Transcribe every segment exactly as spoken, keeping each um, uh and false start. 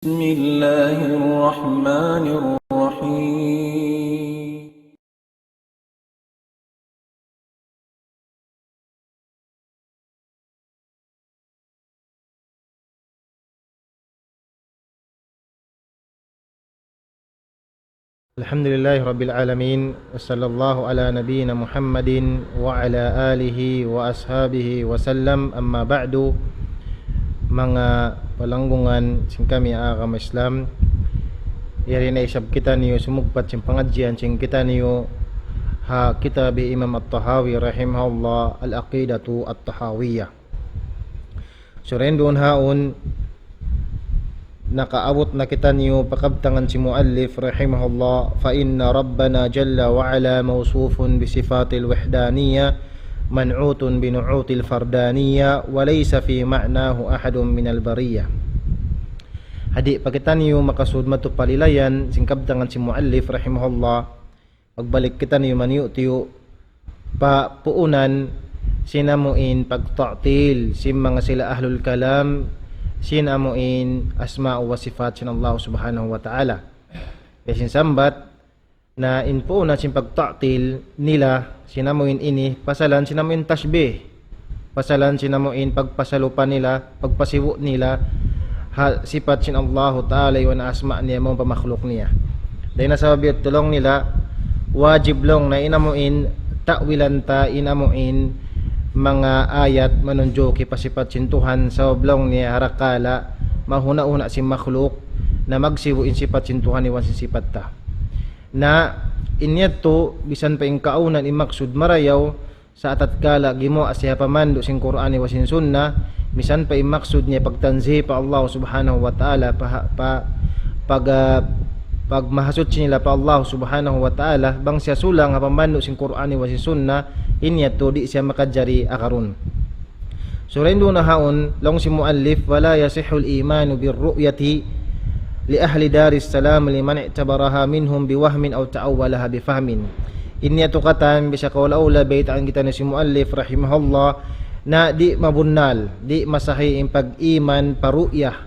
بسم الله الرحمن الرحيم. الحمد لله رب العالمين، وصلى الله على نبينا محمد وعلى آله وأصحابه وسلم، أما بعد. Manga palanggungan sin kami agama Islam, yari na isab kitaniyu sumugpat sin pangadjian sin kitaniyu ha kitab Imam At-Tahawi rahimahullah, Al-Aqidatu At-Tahawiyah. So, dayn duun haun, nakaabut na kitaniyu pa kabtangan sin muallif rahimahullah, فإن ربنا جل وعلا موصوف بصفات الوحدانية منعوت بنعوت الفردانية وليس في معناه أحد من البرية. Di' pa kitaniyu makasud matu pa lilayan sin kabtangan sin muallif rahimahullah, magbalik kitaniyu maniyu-tiyu pa puunan sin amuin pagta'til sin manga sila ahlul kalam sin amuin asma wa sifat sin Allah Subhanahu wa Ta'ala. Biya' sin sambat na in puunan sin pagta'til nila sin amuin ini pasalan sin amuin tashbih. Pasalan sin amuin pagpasalupa nila, pagpasibu' nila ha sipat sin Allahu Ta'ala iban asma niya mawn pa makhluk niya. Dayn ha sabab yadtu laung nila, wajib laung na in amuin ta'wilan ta in amuin manga ayat manunjuki pa sipat sin Tuhan, sabab laung niya harakala mahuna-huna sin makhluk na magsibu' in sipat sin Tuhan iban sin sipat ta. Na in yadtu, misan pa in kaawnan in maksud marayaw, sa' tatkala gimuwa' siya pa mandu' sin Qur'an iban sin Sunnah, misan pa in maksud niya pagtanzih pa Allah Subhanahu wa Ta'ala, pa, pa, pag, ah, pagmahasuchi nila pa Allah Subhanahu wa Ta'ala, bang siya sulang ha pamandu' sin Qur'an iban sin Sunnah, in yadtu di' siya makajari agarun. So, dayn duun na haun, laung sin muallif, ولا يصح الإيمان بالرؤية لأهل دار السلام لمن اعتبرها منهم بوهم أو تأولها بفهم. In yadtu katan, biya' sin kaul awla baytaan kitaniyu sin muallif rahimahullah, na di' mabunnal, di' masahi in pag-iman pa ru'yah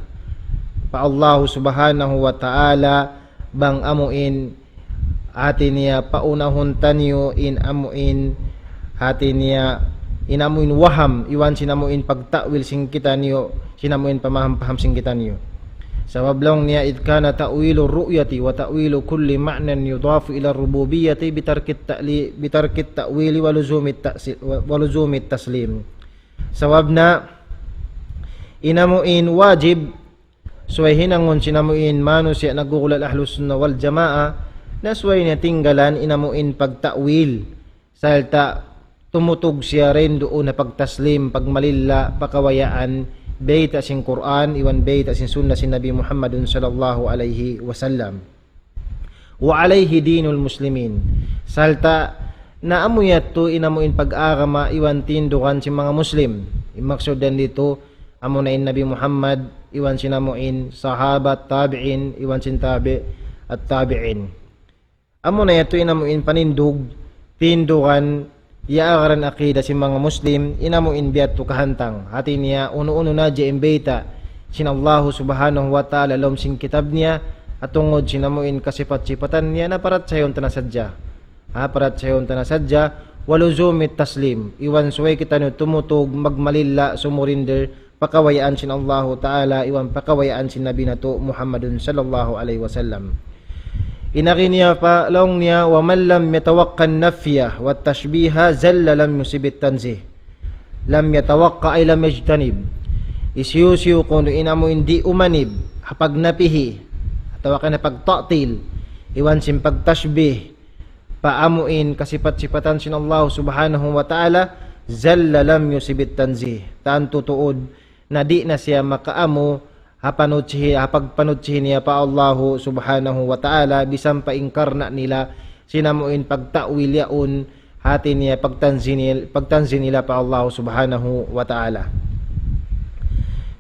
pa Allahu Subhanahu wa Ta'ala, bang amuin hati niya paunahun taniyu in amuin, hati niya in amuin waham, iban sin amuin pagta'wil sin kitaniyu, sin amuin pamaham-paham sin kitaniyu. Sabab laung niya, إذ كان تأويل الرؤية وتأويل كل معنى يضاف إلى الربوبية بترك التألي-، بترك التأويل ولزوم التأس-، ولزوم التسليم. Sabab na in amuin wajib subay hinangun sin amuin manusiya' nagugulal Ahlus Sunnah wal Jamaah, na subay niya tinggalan in amuin pagta'wil. Sarta' tumutug siya dayn duun ha pagtaslim, pagmalilla', pa kabayaan, bayta' sin Qur'an, iban bayta' sin Sunnah sin Nabi Muhammadun sallallahu alayhi wasallam. وعليه دين المسلمين. Sarta' na amu yadtu in amuin pag-agama iban tindugan sin manga Muslim. In maksud dayn ditu, amuna in Nabi Muhammad, iban sin amuin sahaba, tabi'in, iban sin tabi' at-tabi'in. Amuna yadtu in amuin panindug, tindugan, iyagaran aqida sin manga Muslim, in amuin biya' tu kahantang. Hati niya, unu-unu na hadja in bayta' sin Allahu Subhanahu wa Ta'ala lawm sin kitab niya, ha tungud sin amuin kasipat-sipatan niya, na parachayahun ta na sadja. Ha, parachayahun ta na sadja, ولزوم التسليم. Iban subay kitaniyu tumutug, magmalilla', sumurinder, pa kabayaan sin Allahu Ta'ala, iban pa kabayaan sin Nabi natu' Muhammadun sallallahu alayhi wasallam. In agi niya pa laung niya, ومن لم يتوق النفي والتشبيه زل لم يصب التنزيه. لم يتوق أي لم يجتنب. Hisiyu-siyu kunu' in amuin di' umanib, ha pagnapihi, atawa kan ha pagta'til, iban sin pagtashbih, pa amuin kasipat-sipatan sin Allah Subhanahu wa Ta'ala, زل لم يصب التنزيه. Tantu tuud, na di' na siya makaamu ha panuchi-, ha pagpanuchi niya pa Allahu Subhanahu wa Ta'ala, bisan pa in karna' nila sin amuin pagta'wil yaun, hati niya pagtanzih nil-, pagtanzih nila pa Allahu Subhanahu wa Ta'ala.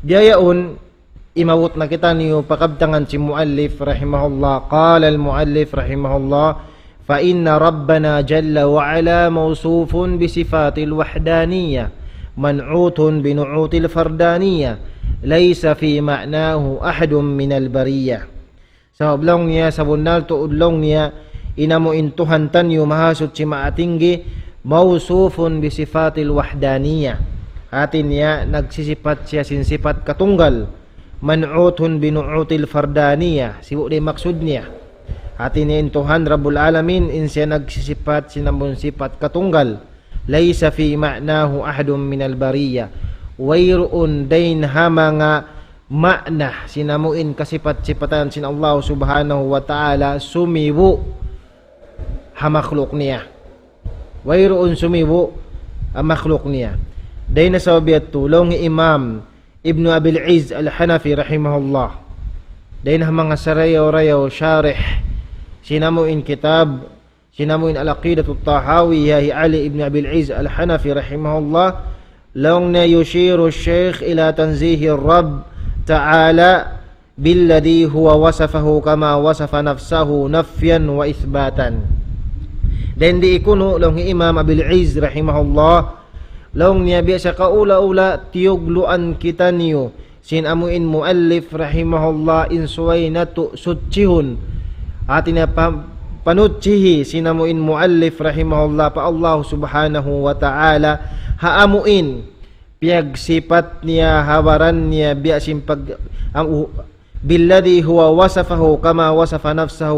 Biya' yaun, imabut na kitaniyu pa kabtangan sin muallif rahimahullah. قال المؤلف رحمه الله: فإن ربنا جل وعلا موصوف بصفات الوحدانية منعوت بنعوت الفردانية، ليس في معناه أحد من البرية. Sabab laung niya sabunnal tuud laung niya in amu in Tuhan taniyu Mahasuchi Mahatinggi, موصوف بصفات الوحدانية. Hati niya nagsisipat siya sin sipat katunggal. منعوت بنعوت الفردانية. Sibu' da in maksud niya. Hati niya in Tuhan Rabbul Alamin, in siya nagsisipat sin amun sipat katunggal. ليس في معناه أحد من البرية. Wayruun dayn ha manga ma'na sin amu in kasipat-sipatan sin Allah Subhanahu wa Ta'ala sumibu' ha makhluk niya. Wayruun sumibu' ha makhluk niya. Dayn ha sabab yadtu, laung hi Imam Ibnu Abil Izz Al-Hanafi rahimahullah. Dayn ha manga sarayaw-rayaw sharih sin amu in kitab, sin amu in Al-Aqidatut Tahawiyah, hi Ali ibn Abil Izz Al-Hanafi rahimahullah, laung niya يشير الشيخ إلى تنزيه الرب تعالى بالذي هو وصفه كما وصف نفسه نفيا وإثباتا. Dayn di kunu' laung hi Imam Abil Izz rahimahullah, laung niya biya' sa kaula-ula tiyugluan kitaniyu sin amu in muallif rahimahullah in subay natu' suchihun. Hati niya pa-, panuchihi sin amu in muallif rahimahullah pa Allah Subhanahu wa Ta'ala ha amu in piyagsipat niya ha baran niya biya' sin pag-, am-, u-, بالذي هو وصفه كما وصف نفسه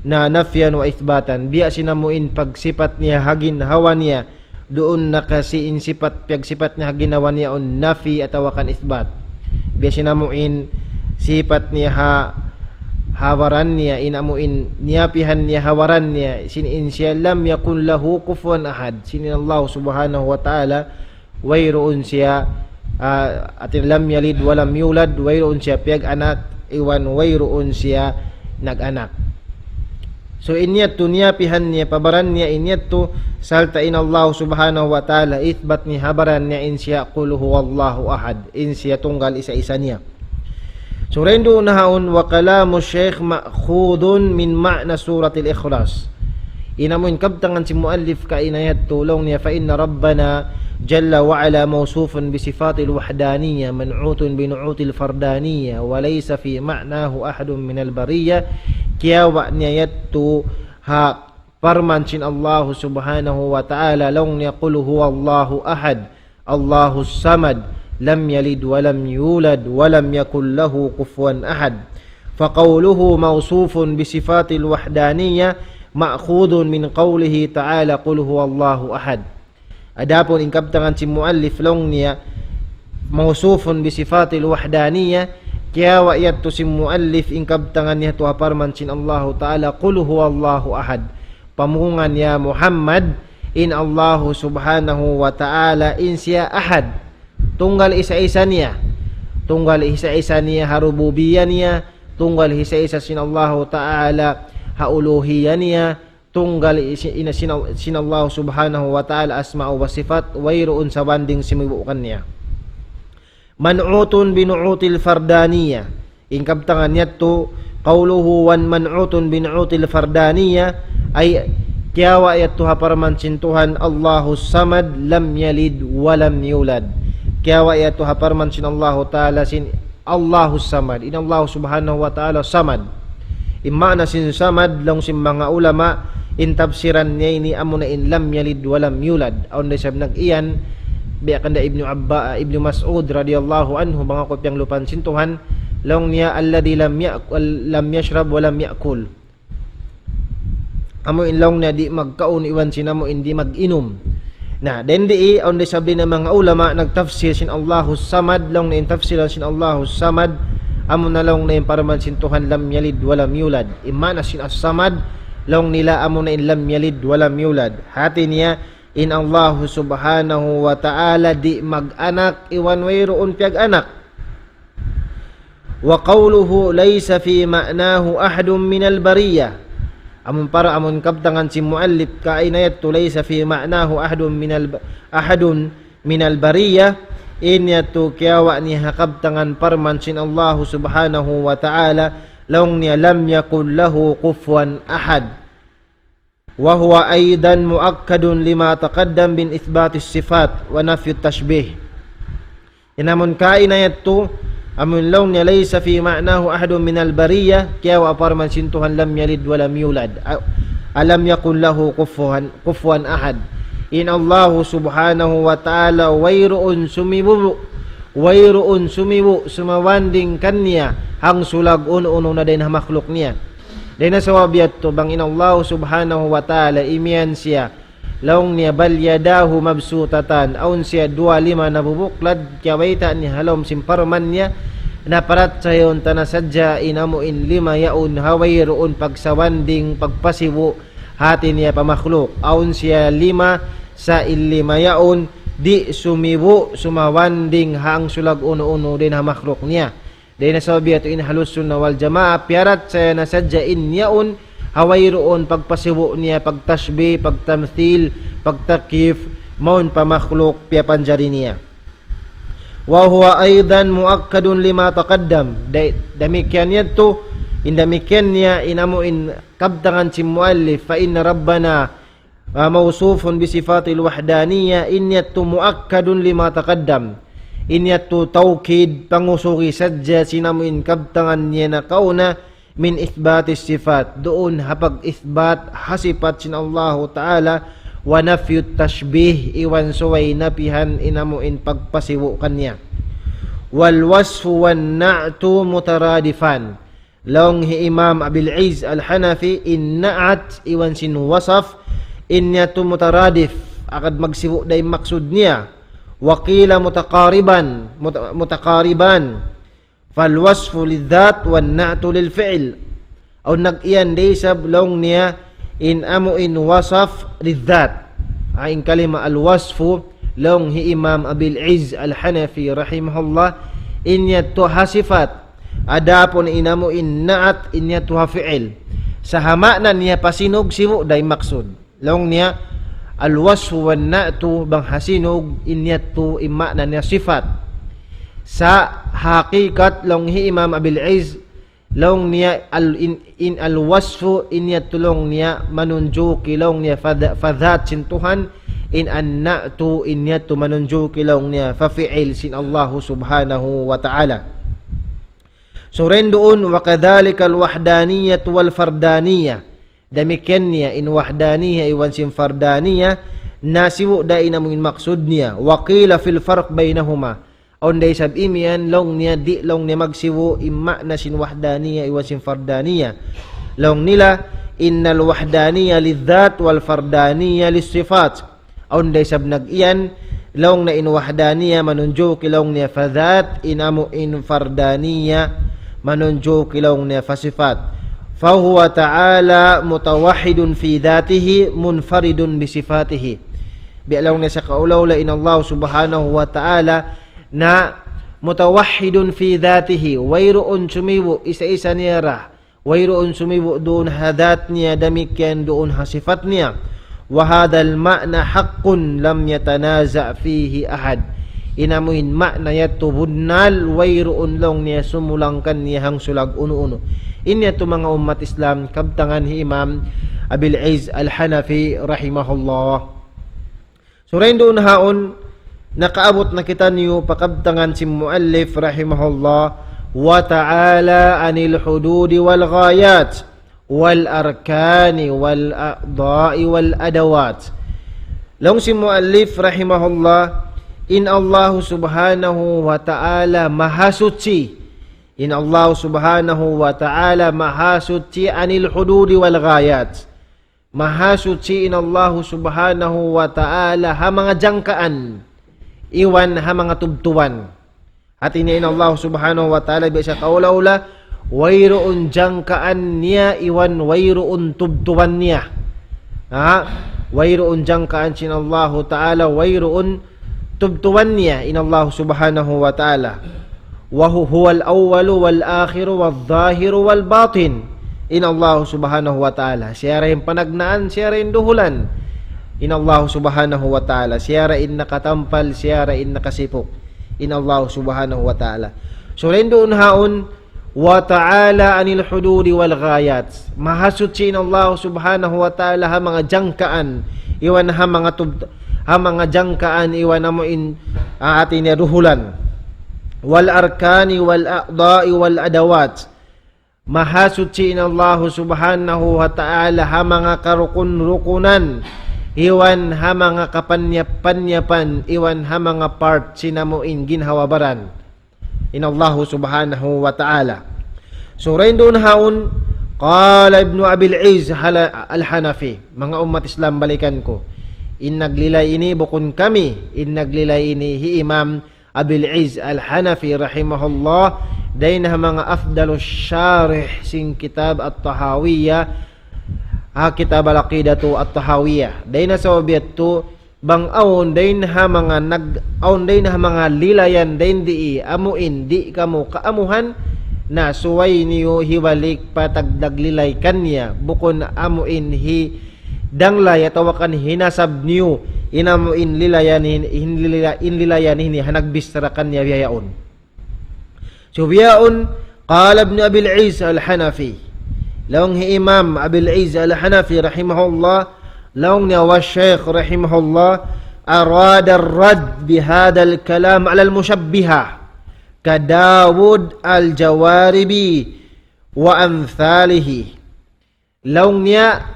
na نفيا وإثباتا. Biya' sin amu in pagsipat niya ha ginhawa niya, duun na kasi in sipat, piyagsipat niya ha ginhawa niya yaun nafi atawa kan isbat. Biya' sin amu in sipat niya ha, ha baran niya, in amu in niyapihan niya ha baran niya, sin in siya لم يكن له كفوا أحد. Sin in Allah Subhanahu wa Ta'ala, wayruun siya, ah, hati لم يلد ولم يولد, wayruun siya piyag-anak, iban wayruun siya nag-anak. So, in yadtu niyapihan niya, pa baran niya in yadtu, sarta' in Allah Subhanahu wa Ta'ala, isbat niya ha baran niya in siya قل هو الله أحد, in siya tunggal isa-isa niya. So, dayn duun na yaun, وكلام الشيخ مأخوذ من معنى سورة الإخلاص. In amu in kabtangan sin muallif kaina yadtu laung niya, فإن ربنا جل وعلا موصوف بصفات الوحدانية منعوت بنعوت الفردانية وليس في معناه أحد من البرية. Kiyawa' niya yadtu ha parman sin Allah Subhanahu wa Ta'ala laung niya, قل هو الله أحد الله الصمد لم يلد ولم يولد ولم يكن له كفوا أحد. فقوله موصوف بصفات الوحدانية مأخوذ من قوله تعالى قل هو الله أحد. Adapun in kabtangan sin muallif laung niya موصوف بصفات الوحدانية, kiyawa' yadtu sin muallif in kabtangan niya yadtu ha parman sin Allahu Ta'ala, قل هو الله أحد. Pamungan ya Muhammad, in Allahu Subhanahu wa Ta'ala in siya ahad. Tunggal isa-isa niya. Tunggal isa-isa niya ha rububiyya niya. Tunggal isa-isa sin Allahu Ta'ala ha uluhiyya niya. Tunggal isi-, ina sin, sin Allahu Subhanahu wa Ta'ala asma wa sifat. Wayruun sabanding simibu' kaniya. منعوت بنعوت الفردانية. In kabtangan yadtu, قوله ومنعوت بنعوت الفردانية, ay kiyawa' yadtu ha parman sin Tuhan, الله الصمد لم يلد ولم يولد. Kiyawa' yadtu ha parman sin Allahu Ta'ala sin الله الصمد. In Allah Subhanahu wa Ta'ala Samad. In maana sin Samad, laung sin manga ulama, in tafsiran niya ini amuna in لم يلد ولم يولد. Awn da isab nag-iyan, biya' kanda Ibnu Abba-, Ibnu Mas'ud radiyallahu anhu, manga kupiang lupan sin Tuhan, laung niya, الذي لم يأكل، لم يشرب ولم يأكل. Amu in laung niya di' magkaun iban sin amu in di' mag-inum. Na, dayn di, awn da isab di na manga ulama nagtafsir sin الله الصمد, laung niya in tafsiran sin الله الصمد, amuna laung niya in parman sin Tuhan لم يلد ولم يولد. In maana sin الصمد, laung nila amuna in لم يلد ولم يولد. Hati niya, in Allahu Subhanahu wa Ta'ala di' mag-anak iban wayruun piyag-anak. وقوله ليس في معناه أحد من البرية. Amun para, amun kabtangan sin muallif kaina yadtu ليس في معناه أحد من الب-، أحد من البرية. In yadtu kiyawa' niya ha kabtangan parman sin Allahu Subhanahu wa Ta'ala, laung niya لم يكن له كفوا أحد. وهو أيضا مؤكد لما تقدم من إثبات الصفات ونفي التشبيه. In amun kaina yadtu, amun laung niya ليس في معناه أحد من البرية, kiyawa' parman sin Tuhan لم يلد ولم يولد. A-, ألم يكن له كفوا, كفوا أحد. In Allahu subhanahu wa ta'ala wayruun sumibu', wayruun sumibu' sumawanding kaniya hangsulag unu-unu na dayn ha makhluk niya. Dayn ha sabab yadtu bang in Allahu subhanahu wa ta'ala imiyan siya, laung niya بل يداه مبسوطتان, awn siya duwa lima nabubuklad, kiyabayta' niya ha lawm sin parman niya, na parachayahun ta na sadja in amu in lima yaun ha wayruun pagsawanding, pagpasibu', hati niya pa makhluk. Awn siya lima, sa' in lima yaun, di' sumibu', sumawanding hangsulag unu-unu dayn ha makhluk niya. Dayn ha sabab yadtu in Ahlus Sunnah wal Jamaah, piyarachaya na sadja in yaun, ha wayruun pagpasibu' niya, pagtashbih, pagtamthil, pagtakyif, mawn pa makhluk, piyapanjari niya. وهو أيضا مؤكد لما تقدم. Da-, damikkiyan yadtu, in damikkiyan niya, in amu in kabtangan sin muallif, فإن ربنا, ah, موصوف بصفات الوحدانية, in yadtu مؤكد لما تقدم. In yadtu tawkid, pangusugi sadja sin amu in kabtangan niya nakauna, من إثبات الصفات, duun ha pag-ithbat ha sipat sin Allahu Ta'ala, ونفي التشبيه, iban subay napihan in amu in pagpasibu' kaniya. والوصف والنعت مترادفان. Laung hi Imam Abil Izz Al-Hanafi, in na'at iban sin wasaf, in yadtu mutaradif, agad magsibu' da in maksud niya. وقيل متقاربان, مت-, متقاربان. فالوصف للذات والنعت للفعل. Awn nag-iyan da isab laung niya in amu in wasaf للذات. Ah, in kalima al-wasfu laung hi Imam Abil Izz Al-Hanafi rahimahullah, in yadtu ha sifat. Adapun in amu in na'at, in yadtu ha fi'il. Sa' ha ma'na niya pa sinug sibu' da in maksud. Laung niya, الوصف والنعت, bang ha sinug, in yadtu in ma'na niya sifat. Sa' hakikat laung hi Imam Abil Izz, laung niya al-, in, in al-wasfu, in yadtu laung niya manunjuki laung niya fa dha-, fa dhat sin Tuhan, in an-na'tu, in yadtu manunjuki laung niya fa fi'il sin Allahu subhanahu wa ta'ala. So, dayn duun, وكذلك الوحدانية والفردانية. Damikkiyan niya in wahdaniyah iban sin fardaniyah, nasibu' da in amu in maksud niya. وقيل في الفرق بينهما. Awn da isab imiyan laung niya di' laung niya magsibu' in ma'na sin wahdaniyah iban sin fardaniyah. Laung nila, إن الوحدانية للذات والفردانية للصفات. Awn da isab nag-iyan, laung niya in wahdaniyah manunjuki laung niya fa dhat, in amu in fardaniyah manunjuki laung niya fa sifat. فهو تعالى متوحد في ذاته منفرد بصفاته. Biya' laung niya sakaula-ula in Allah subhanahu wa ta'ala na متوحد في ذاته, wayruun sumibu' isa-isa niya ra. Wayruun sumibu' duun ha dhat niya, damikkiyan duun ha sifat niya. وهذا المعنى حق لم يتنازع فيه أحد. In amu in ma'na yadtu bunnal, wayruun laung niya sumulangkan niya hangsulag unu-unu. In yadtu manga ummat Islam, kabtangan hi Imam Abil Izz Al-Hanafi rahimahullah. So, dayn duun haun, nakaabut na kitaniyu pa kabtangan sin muallif rahimahullah, وتعالى عن الحدود والغايات والأركان والأعضاء والأدوات. Laung sin muallif rahimahullah, in Allah subhanahu wa ta'ala mahasuchi. In Allah subhanahu wa ta'ala mahasuchi عن الحدود والغايات. Mahasuchi in Allahu subhanahu wa ta'ala ha manga jangkaan iban ha manga tubtuban. Hati niya in Allahu subhanahu wa ta'ala biya' sakaula-ula, wayruun jangkaan niya iban wayruun tubtuban niya. Ha? Wayruun jangkaan sin Allahu ta'ala, wayruun tubtuban niya in Allah subhanahu wa ta'ala. وهو الأول والآخر والظاهر والباطن. In Allah subhanahu wa ta'ala. Siya ra in panagnaan, siya ra in duhulan. In Allah subhanahu wa ta'ala. Siya ra in nakatampal, siya ra in nakasipuk. In Allah subhanahu wa ta'ala. So, dayn duun haun, وتعالى عن الحدود والغايات. Mahasuchi in Allah subhanahu wa ta'ala ha manga jangkaan, iban ha manga tub-, ha manga jangkaan, iban amu in, ah, hati niya duhulan. والأركان والأعضاء والأدوات. Mahasuchi in Allah subhanahu wa ta'ala ha manga karukun-rukunan, iban ha manga kapanyap-panyapan, iban ha manga part sin amu in ginhawa-baran in Allah subhanahu wa ta'ala. So, dayn duun haun, قال ابن أبي العز الحنفي. Manga ummat Islam, balikan ku. In naglilay ini bukun kami, in naglilay ini hi Imam Abil Izz Al-Hanafi rahimahullah, dayn ha manga afdalus sharih sin kitab At-Tahawiyah, ha kitab Al-Aqidatu At-Tahawiyah. Dayn ha sabab yadtu, bang awn dayn ha manga nag-, awn dayn ha manga lilayan dayn di, amu in di' kamu kaamuhan, na subay niyu hibalik pa tagdaglilay kaniya, bukun amu in hi danglay atawa kan hinasab niyu, in amu in lilayan in, in lila-, in lilayan ini ha nagbichara kaniya biya' yaun. So biya' yaun, قال ابن أبي العز الحنفي. Laung hi Imam Abil Izz Al-Hanafi rahimahullah, laung niya wa Shaykh rahimahullah, أراد الرد بهذا الكلام على المشبهة كداود الجواربي وأمثاله. Laung niya,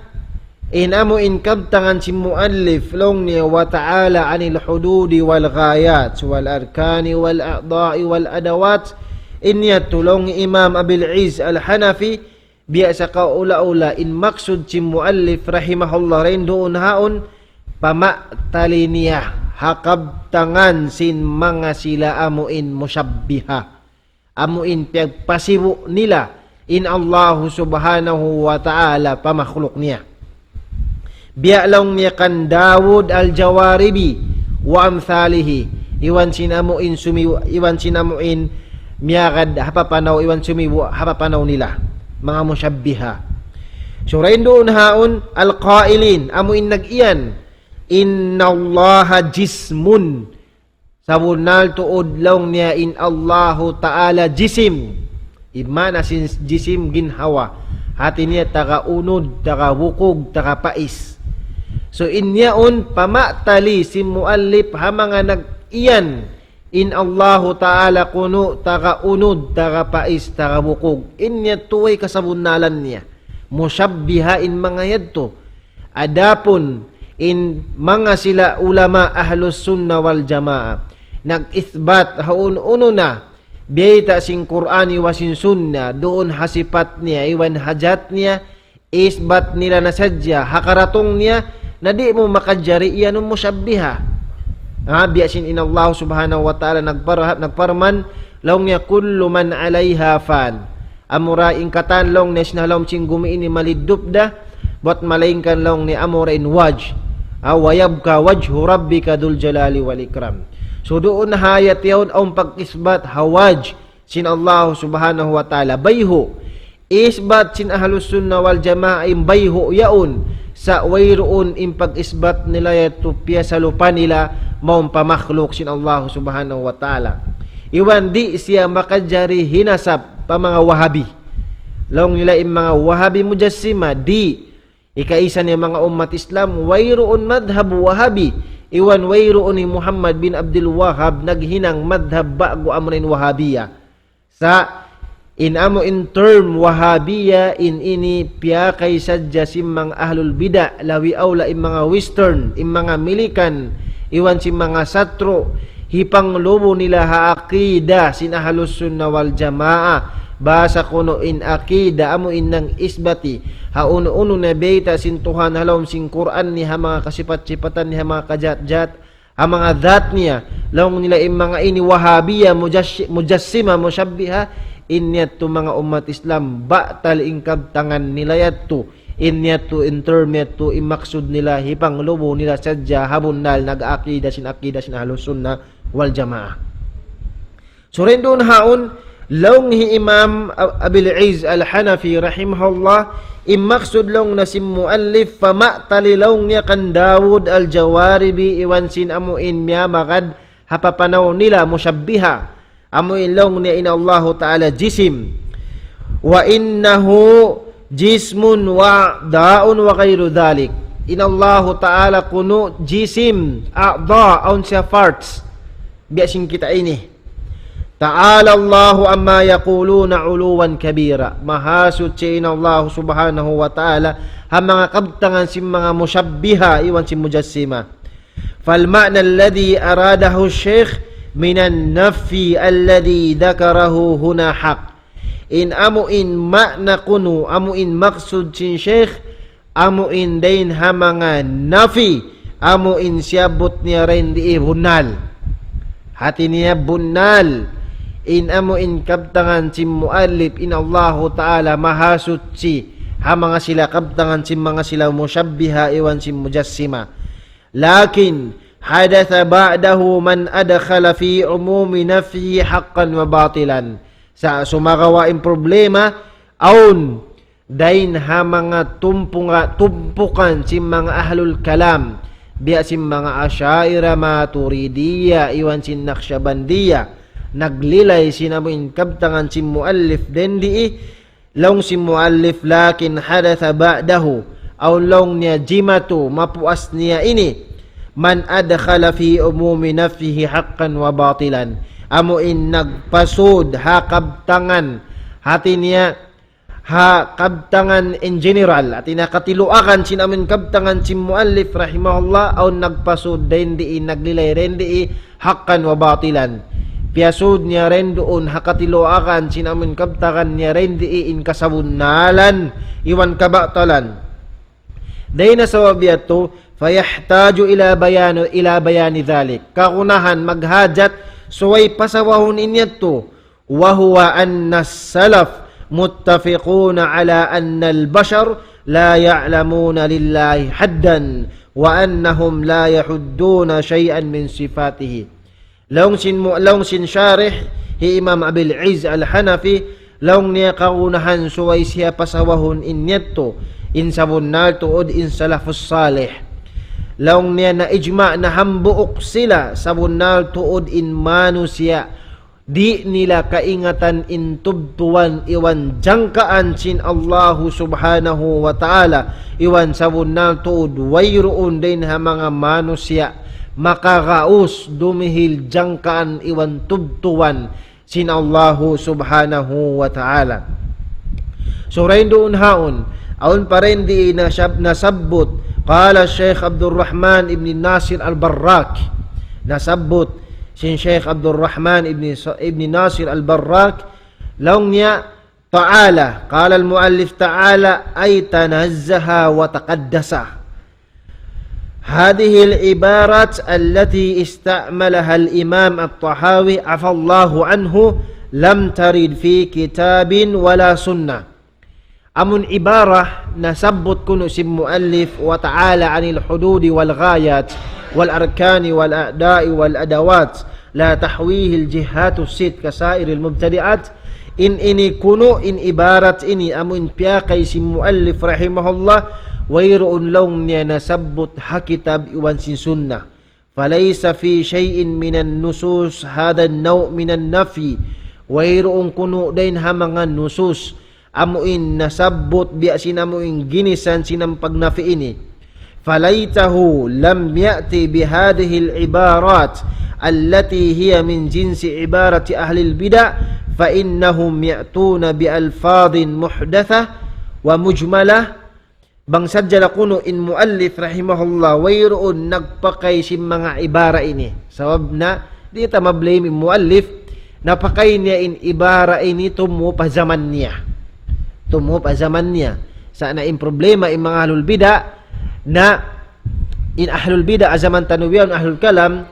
in amu in kabtangan sin muallif, laung niya, وتعالى عن الحدود والغايات والأركان والأعضاء والأدوات. In yadtu laung Imam Abil Izz Al-Hanafi, biya' sa kaula-ula in maksud sin muallif rahimahullah dayn duun haun, pamatali niya ha kabtangan sin manga sila amu in mushabbiha. Amu in piyagpasibu' nila in Allahu subhanahu wa ta'ala pa makhluk niya. Biya' laung niya kan Dawud Al-Jawaribi wa amthalihi. Iban sin amu in sumi-, iban sin amu in miyagad ha papanaw, iban sumibu' ha papanaw nila. Manga mushabbiha. So, dayn duun haun, al-qailin, amu in nag-iyan, إن الله جسم. Sabunnal tuud laung niya in Allahu Ta'ala jisim. In maana sin jisim ginhawa. Hati niya taga unud, taga bukug, taga pais. So in yaun pamatali sin muallif ha manga nag-iyan in Allahu Ta'ala kunu' taga unud, taga pais, taga bukug. In yadtu way kasabunnalan niya. Mushabbiha in manga yadtu. Adapun in manga sila ulama Ahlus Sunnah wal Jamaah, nag-isbat ha unu-unu na biyayta' sin Qur'an iban sin Sunnah, duun ha sipat niya, iban ha jat niya, isbat nila na sadja, ha karatung niya, na di' mu makajari iyanun mushabbiha. Ha, biya' sin in Allah subhanahu wa ta'ala nagpar-, nagparman, laung niya, كل من عليها فان. Amura in katan laung niya sin ha lawm sin gumi ini maliddup da, buat malaingkan laung niya amura in wajh. Ah, ويبقى وجه ربك ذو الجلال والإكرام. So duun ha ayat yaun awn pag-isbat ha wajh sin Allah subhanahu wa ta'ala. Bayhu'. Isbat sin Ahlus Sunnah wal Jamaah in bayhu' yaun. Sa' wayruun in pag-isbat nila yadtu piyasalupa nila mawn pa makhluk sin Allah subhanahu wa ta'ala. Iban di' siya makajari hinasab pa manga Wahabi. Laung nila in manga Wahabi Mujassima, di'. Ikaisa niya manga ummat Islam, wayruun madhab Wahabi, iban wayruun hi Muhammad bin Abdul Wahhab naghinang madhab ba'gu amuna in Wahabiya. Sa' in amu in term Wahabiya in ini piyakay sadja sin manga ahlul bid'ah, labi awla in manga Western, in manga Milikan, iban sin manga satru', hipanglubu nila ha akida sin Ahlus Sunnah wal Jamaah. Basa kunu' in akida amu in nag-isbati ha unu-unu na bayta' sin Tuhan ha lawm sin Qur'an niya, ha manga kasipat-sipatan niya, ha manga kajat-jat, ha manga dhat niya. Laung nila in manga ini Wahabiya, Mujash-, Mujassima, Mushabbiha, in yadtu manga ummat Islam, batal in kabtangan nila yadtu. In yadtu, in term yadtu, in maksud nila, hipanglubu nila sadja ha bunnal nag-akida sin akida sin Ahlus Sunnah wal Jamaah. So, dayn duun haun, laung hi Imam Ab-, Abil Izz Al-Hanafi rahimahullah, in maksud laung niya sin muallif, pamatali laung niya kan Dawud Al-Jawaribi iban sin amu in miyamagad ha papanaw nila mushabbiha. Amu in laung niya in Allahu Ta'ala jisim. وإنه جسم وأعضاء وغير ذلك. In Allahu Ta'ala kunu' jisim, a'da, awn siya parts. Biya' sin kita ini. تعالى الله عما يقولون علوا كبيرا. Mahasuchi in Allah subhanahu wa ta'ala ha manga kabtangan sin manga mushabbiha iban sin mujassima. فالمعنى الذي أراده الشيخ من النفي الذي ذكره هنا حق. In amu in ma'na kunu', amu in maksud sin Sheikh, amu in dayn ha manga nafi, amu in siyabbut niya dayn di bunnal. Hati niya bunnal, in amu in kabtangan sin muallif in Allahu Ta'ala mahasuchi, ha manga sila kabtangan sin manga sila mushabbiha iban sin mujassima. لكن حدث بعده من أدخل في عموم نفيه حقا وباطلا. Sa' sumagawa' in problema, awn dayn ha manga tumpunga-, tumpukan sin manga ahlul kalam, biya' sin manga Asha'ira, Maturidiya, iban sin Naqshabandiya, naglilay sin amu in kabtangan sin muallif dayn di, laung sin muallif, لكن حدث بعده, awn laung niya jimatu, mapuas niya ini, من أدخل في عموم نفيه حقا وباطلا. Amu in nagpasud ha kabtangan, hati niya ha kabtangan in general, hati niya katiluakan sin amu in kabtangan sin muallif rahimahullah, awn nagpasud dayn di, naglilay dayn di, حقا وباطلا. Piyasud niya dayn duun ha katiluakan sin amu in kabtangan niya dayn di in kasabunnalan iban kabatalan. Dayn ha sabab yadtu, فيحتاج إلى بيان، إلى بيان ذلك. Kagunahan maghajat subay pasawahun in yadtu. وهو أن السلف متفقون على أن البشر لا يعلمون لله حدا، وأنهم لا يحدون شيئا من صفاته. Laung sin mu-, laung sin sharih hi Imam Abil Izz Al-Hanafi, laung niya kagunahan subay siya pasawahun in yadtu, in sabunnal tuud in salafus salih. Laung niya na ijma' na hambuuk sila sabunnal tuud in manusiya', di' nila kaingatan in tubtuban iban jangkaan sin Allahu subhanahu wa ta'ala, iban sabunnal tuud wayruun dayn ha manga manusiya' makagaus dumihil jangkaan iban tubtuban sin Allahu subhanahu wa ta'ala. So, dayn duun haun, awn pa dayn di nasab-, nasabbut, قال الشيخ عبد الرحمن بن ناصر البراك. Nasabbut sin Sheikh Abdul Rahman ibn Sa-, ibn Nasir Al-Barrak, laung niya, تعالى، قال المؤلف تعالى أي تنزه وتقدس. هذه العبارات التي استعملها الإمام الطحاوي عفا الله عنه لم ترد في كتاب ولا سنة. Amun ibarah nasabbut kunu' sin muallif, وتعالى عن الحدود والغايات والأركان والأعداء والأدوات لا تحويه الجهات الست كسائر المبتدعات. In ini kunu' in ibarat ini amu in piyakay sin muallif rahimahullah, wayruun laung niya nasabbut ha kitab iban sin sunnah. فليس في شيء من النصوص هذا النوع من النفي. Wayruun kunu' dayn ha manga nusus amu in nasabbut biya' sin amu in ginisan sin amu pagnafi ini. فليته لم يأت بهذه العبارات التي هي من جنس عبارة أهل البدع، فإنهم يأتون بألفاظ محدثة ومجملة. Bang sadja da kunu' in muallif rahimahullah, wayruun nagpakay sin manga ibara ini. Sabab na, di' ta ma-blame in muallif, napakay niya in ibara ini tumup ha jaman niya. Tumup ha jaman niya. Sa' na in problema in manga ahlul bida', na in ahlul bida' ha jaman taniyu bihaun ahlul kalam,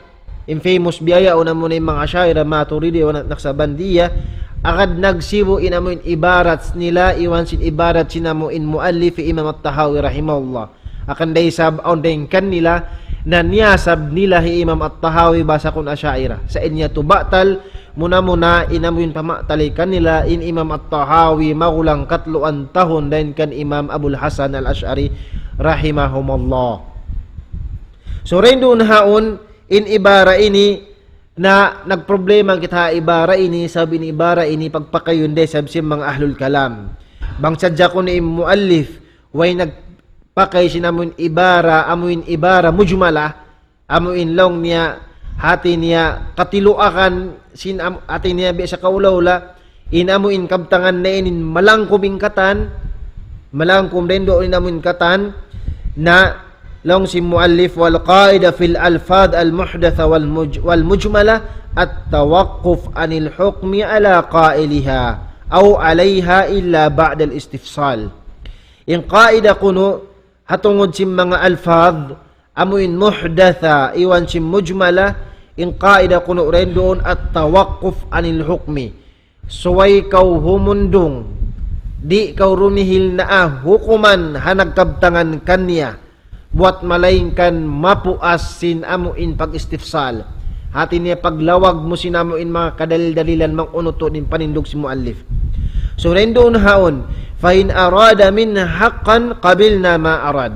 in famous bihaun amuna in manga Asha'ira, Maturidi, wa Naqsabandiyya, agad nagsibu' in amu in ibarat nila, iban sin ibarat sin amu in muallif Imam At-Tahawi rahimahullah. Akan da isab awn dayn kanila, na niyasab nila hi Imam At-Tahawi bahasa kun Asha'ira. Sa' in yadtu batal, muna-muna in amu in pama'tali kanila, in Imam At-Tahawi magulang katluan tahun dayn kan Imam Abul Hasan Al-Ash'ari rahimahumullah. So, dayn duun haun, in ibara ini, Na nagproblema kita ha ibara ini, sabab in ibara ini pagpakayun da isab sin manga ahlul kalam. Bang sadja kunu' in muallif, way nagpakay sin amu in ibara, amu in ibara mujmala, amu in laung niya, hati niya, katiluakan, sin am-, hati niya, biya' sa kaula-ula, in amu in kabtangan na ini in malangkum in katan, malangkum dayn duun in amu in katan, na laung sin muallif, والقاعدة في الألفاظ المحدثة والمج-، والمجملة التوقف عن الحكم على قائلها أو عليها إلا بعد الاستفصال. In qaida kunu', ha tungud sin manga alfaz, amu in muhdatha, iban sin mujmala, in qaida kunu' dayn duun التوقف عن الحكم. Subay kaw humundung, di' kaw rumihil na hukuman ha nagkabtangan kaniya, buwat malaingkan mapuas sin amu in pag-istifsal. Hati niya paglawag mu sin amu in manga kadalil-dalilan bang unu tuud in panindug sin muallif. So, dayn duun haun, فإن أراد منها حقا قبلنا ما أراد.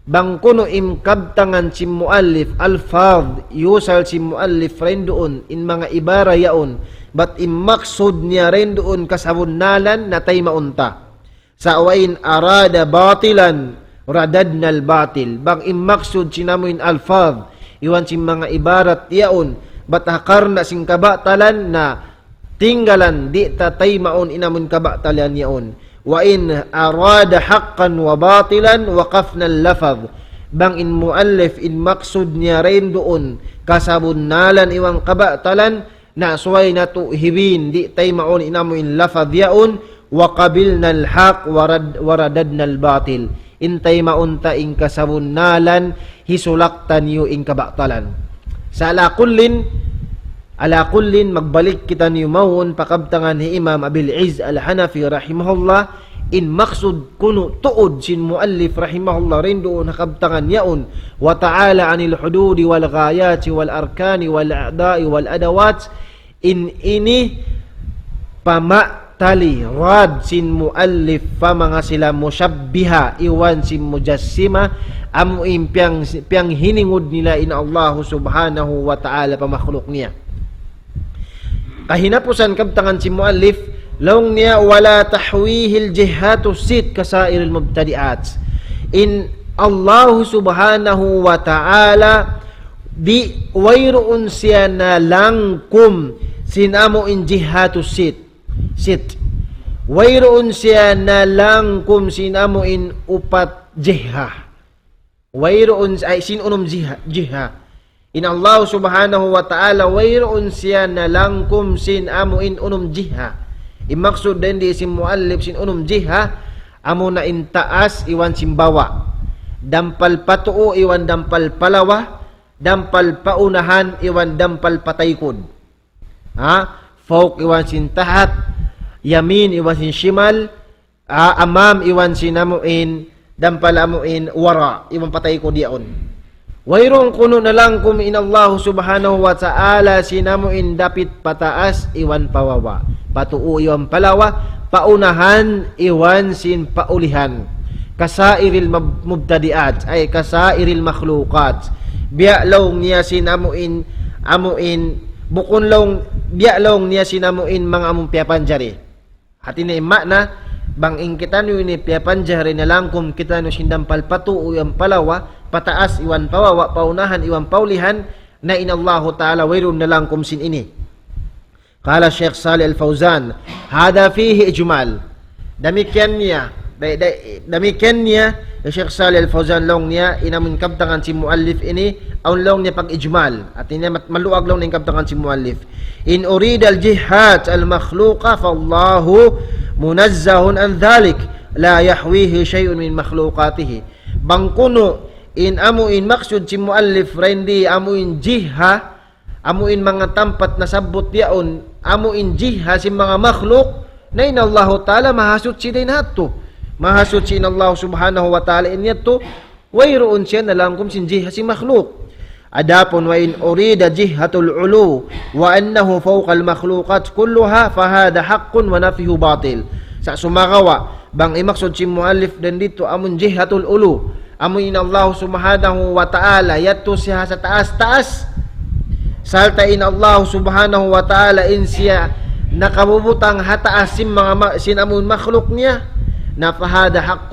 Bang kunu' in kabtangan sin muallif, alfaz, yusal sin muallif dayn duun, in manga ibara yaun, bat in maksud niya dayn duun kasabunnalan na taymaun ta. Sa' وإن أراد باطلا رددنا الباطل. Bang in maksud sin amu in alfaz, iban sin manga ibarat yaun, bat ha karna' sin kabatalan na tinggalan, di' ta taymaun in amu in kabatalan yaun. وإن أراد حقا وباطلا وقفنا اللفظ. Bang in muallif in maksud niya dayn duun kasabunnalan iban kabatalan, na subay natu' hibin, di' taymaun in amu in lafaz yaun, وقبلنا الحق ورد-، ورددنا الباطل. In taymaun ta in kasabunnalan, hisulak ta niyu in kabatalan. Sa' ala kullin, ala kullin, magbalik kitaniyu mawn pa kabtangan hi Imam Abil Izz Al-Hanafi rahimahullah, in maksud kunu' tuud sin muallif rahimahullah dayn duun ha kabtangan yaun, وتعالى عن الحدود والغايات والأركان والأعضاء والأدوات, in ini pamatali, radd sin muallif pa manga sila mushabbiha, iban sin mujassima, amu in piyang-, piyanghiningud nila in Allahu subhanahu wa ta'ala pa makhluk niya. Kahinapusan kabtangan sin muallif, laung niya, ولا تحويه الجهات الست كسائر المبتدعات. In Allahu subhanahu wa ta'ala, di' wayruun siya nalangkum sin amu in jihatu sit. Sit. Wayruun siya nalangkum sin amu in upat jiha. Wayruun, ay, sin unum jiha, jiha. In Allah subhanahu wa ta'ala, wayruun siya nalangkum sin amu in unum jiha. In maksud dayn di sin muallif sin unum jiha, amu na in taas iban sin bawa. Dampal patuu iban dampal palawa, dampal paunahan iban dampal pataykud. Ha? Fawq iban sin tahat, yamin iban sin shimal, ah, amam iban sin amu in, dampal amu in wara, iban pataykud yaun. Wayruun kunu' nalangkum in Allah subhanahu wa ta'ala sin amu in dapit pataas iban pababa', patuu iban palawa, paunahan iban sin paulihan. كسائر المبتدعات، أي كسائر المخلوقات. Biya' laung niya sin amu in, amu in, bukun laung, biya' laung niya sin amu in manga amu in piyapanjari. Hati niya in makna, bang in kitaniyu ini piyapanjari nalangkum kitaniyu sin dampal patuu iban palawa, pataas iban pababa', paunahan iban paulihan, na in Allahu ta'ala wayruun nalangkum sin ini. قال الشيخ صالح الفوزان: هذا فيه إجمال. Damikkiyan niya, da-, da-, damikkiyan niya, hi Sheikh Salih Al-Fawzan laung niya, in amu in kabtangan sin muallif ini, awn laung niya pag-ijmal. Hati niya mat-, maluag laung niya in kabtangan sin muallif. إن أريد الجهات المخلوقة فالله منزه عن ذلك، لا يحويه شيء من مخلوقاته. Bang kunu' in amu in maksud sin muallif dayn di amu in jiha, amu in manga tampat nasabbut yaun, amu in jiha sin manga makhluk, na in Allahu ta'ala mahasuchi dayn ha yadtu. Mahasuchi in Allah subhanahu wa ta'ala in yadtu, wayruun siya nalangkum sin jiha sin makhluk. Adapun وإن أريد جهة العلو وأنه فوق المخلوقات كلها فهذا حق ونفيه باطل. Sa' sumagawa', bang in maksud sin muallif dayn didtu amun jihatul ulu, amu in Allah subhanahu wa ta'ala, yadtu siya ha taas-taas. Sarta' in Allah subhanahu wa ta'ala in siya nakabubutang ha taas sin manga ma-, sin amun makhluk niya, na فهذا حق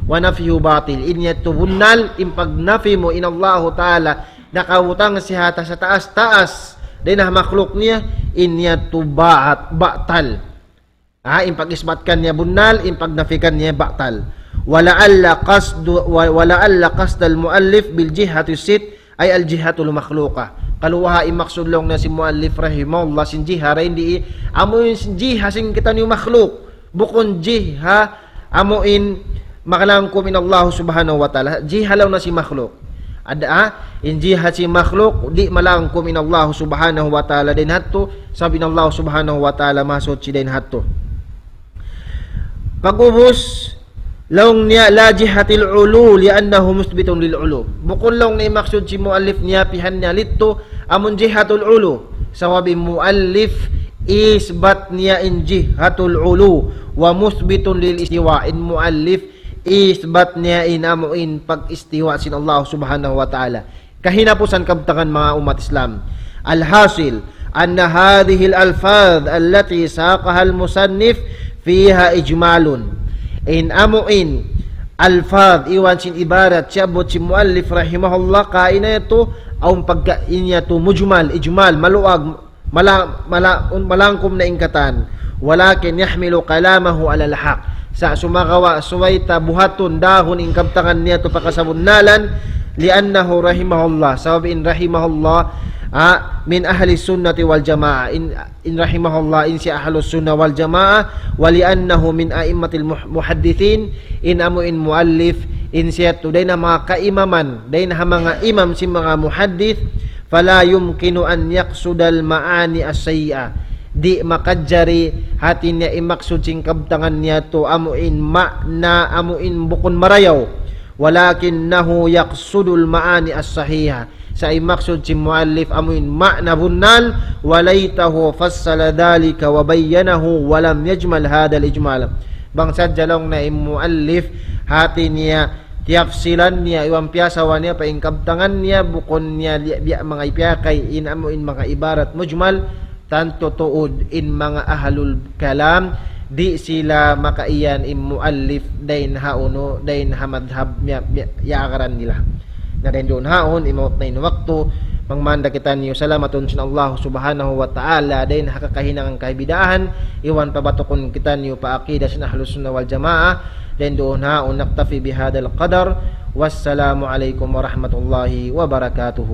ونفيه باطل. In yadtu bunnal, in pagnafi mu in Allah ta'ala nakabutang siya ha taas, taas-taas dayn ha makhluk niya, in yadtu ba'at-, batal. Ha, in pag-isbat kaniya bunnal, in pagnafi kaniya batal. ولعل قصد، و-، ولعل قصد المؤلف بالجهة الست أي الجهة المخلوقة. Kalu ha in maksud laung niya sin muallif rahimahullah sin jiha dayn di, amu in sin jiha sin kitaniyu makhluk. Bukun jiha amu in malangkum in Allah subhanahu wa ta'ala. Jiha laung niya sin makhluk. Ada, ha? In jiha sin makhluk, di' malangkum in Allah subhanahu wa ta'ala dayn hadtu, sabab in Allah subhanahu wa ta'ala mahasuchi dayn hadtu. Pag'ubus, laung niya لا جهة العلو لأنه مثبت للعلو. Bukun laung niya maksud sin muallif niya pihan niya lidtu, amun jihatul ulu. Sabab in muallif isbat niya in jihatul ulu, ومثبت للاستواء. In muallif isbat niya in amu in pag-istiwa sin Allah subhanahu wa ta'ala. Kahinapusan kabtangan manga ummat Islam. الحاصل أن هذه الألفاظ التي ساقها المصنف فيها إجمال. In amu in alfaz iban sin ibarat siyabbut sin muallif rahimahullah kaina yadtu, awn pagkain yadtu mujmal, ijmal, maluag, mala-, mala-, un-, malangkum na in katan. ولكن يحمل كلامه على الحق. Sa' sumagawa' subay ta buhatun dahun in kabtangan niya yadtu pa kasabunnalan, لأنه رحمه الله. Sabab in rahimahullah, ah, من أهل السنة والجماعة. In, in rahimahullah, in siya ahlus sunnah wal jamaah, ولأنه من أئمة المح-، المحدثين, in amu in muallif, in siya yadtu dayn ha manga kaimaman, dayn ha manga imam sin manga muhaddith, فلا يمكن أن يقصد المعاني السيئة. Di' makajari hati niya in maksud sin kabtangan niya yadtu amu in ma'na, amu in bukun marayaw. ولكنه يقصد المعاني الصحيحة. Sa' in maksud sin muallif amu in ma'na bunnal, وليته فصل ذلك وبينه ولم يجمل هذا الإجمال. Bang sadja laung niya in muallif, hati niya, tiyafsilan niya, iban piyasawa niya pa in kabtangan niya, bukun niya li-, biya' manga ipiyakay in amu in manga ibarat mujmal, tantu tuud in manga ahlul kalam, di' sila makaiyan in muallif dayn ha unu, dayn ha madhab miya-, miya-, yaagaran nila. Na dayn duun haun, imaut na in waktu, mangmanda kitaniyu salamatun sin Allah subhanahu wa ta'ala, dayn ha kakahinangan kabidahan, iban pabatukun kitaniyu pa aqida sin ahlus sunnah wal jamaah, dayn duun haun, نكتفي بهذا القدر. والسلام عليكم ورحمة الله وبركاته.